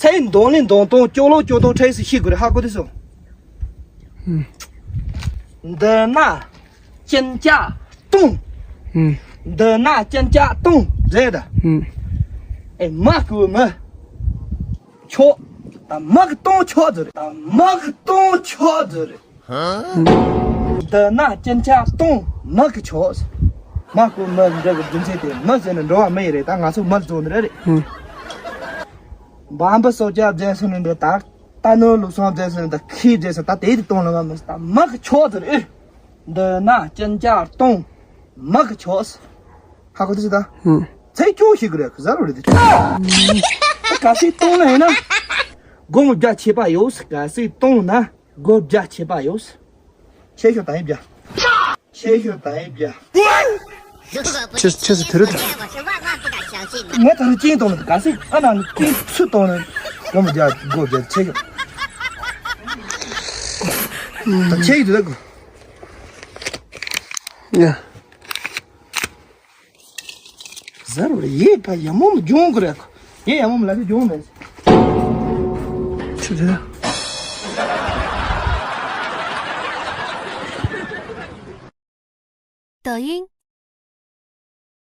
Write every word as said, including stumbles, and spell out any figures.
ཚེ་འདོན་ལེན་འདོན་སྟངས་སྐྱོ་ལོ་སྐྱོ་སྟངས་འཕྲད་ཟེར་ཤེས་དགོས་རེད། ཧ་གོ་དུས་སོ། ཧུམ། འདི་ན་ཅན་ཅ་སྟོང་། ཧུམ། འདི་ན་ཅན་ཅ་སྟོང་རེད་ད། ཧུམ། ཨེ་མ་ཀུ་མི་ཆོག་ད་མ་གི་སྟོང་ཆོག་ཟེར་རེད། ད་མ་གི་སྟོང་ཆོག་ཟེར་རེད། འདི་ན་ཅན་ཅ་སྟོང་མ་གི་ཆོག་མ་ཀུ་མི་འདི་གི་རྒྱུ་མཚན་དེ་མི་ཟེར་ན་འགྲོ་བ་མི་ཡི་རེད། ད་ང་ཚོ་མི་ལ་བཙོང་ནི་རེད། ཧུམ། བམ་པ་སོགས་ཀྱ་རྫས་སུ་ནི་འདི་ད་ད་ནོ་ལུགས་སྲོལ་རྫས་སུ་ནི་ད་ཁའི་རྫས་སུ་ད་དེ་དེ་གཏོང་ལ་མ་མི་ད་མ་གི་ཆོག་ཟེར་ཨེ། འདི་ན་ཅན་ཅ་སྟོང་མ་གི་ཆོག་ཧ་གོ་དེ་ཟེར་ད། ཧུམ། ཚེ་སྐྱོ་ཞིག་རེད་གི་ཟ་རུ་རེད་དེ། ག་སྲིད་གཏོང་ན་ཡིན་ན། སྒོར་མོ་བརྒྱ་ཆད་པ་ཡོད། ག་སྲིད་གཏོང་ན་སྒོར་བརྒྱ་ཆད་པ་ཡོད། ཆེ་ཤོས་ད་ཡིན་བརྒྱ། ཆེ་ཤོས་ད་ཡིན་བརྒྱ། ཆེ་ཆེ་སུ་དེ་རུ་དེ། ངས་ད་རུ་ཅིང་གཏོང་ནི་ག་སྲིད་ཨ་ན་ནི་ཅིང་ཚུ་གཏོང་ནི་སྒོར་མོ་བརྒྱ་སྒོར་བརྒྱ་ཆེ་ཤོས། ད་ཆེ་ཡི་དུ་ད་གོ། ཡ། ཟེར་བ་ཡེ་ཕ་ཡ་མོ་མ་སྦྱོང་གི་རེད། ཡེ་ཡ་མོ་མ་ལ་དེ་སྦྱོང་མེད། ཆུ་དེ། 抖音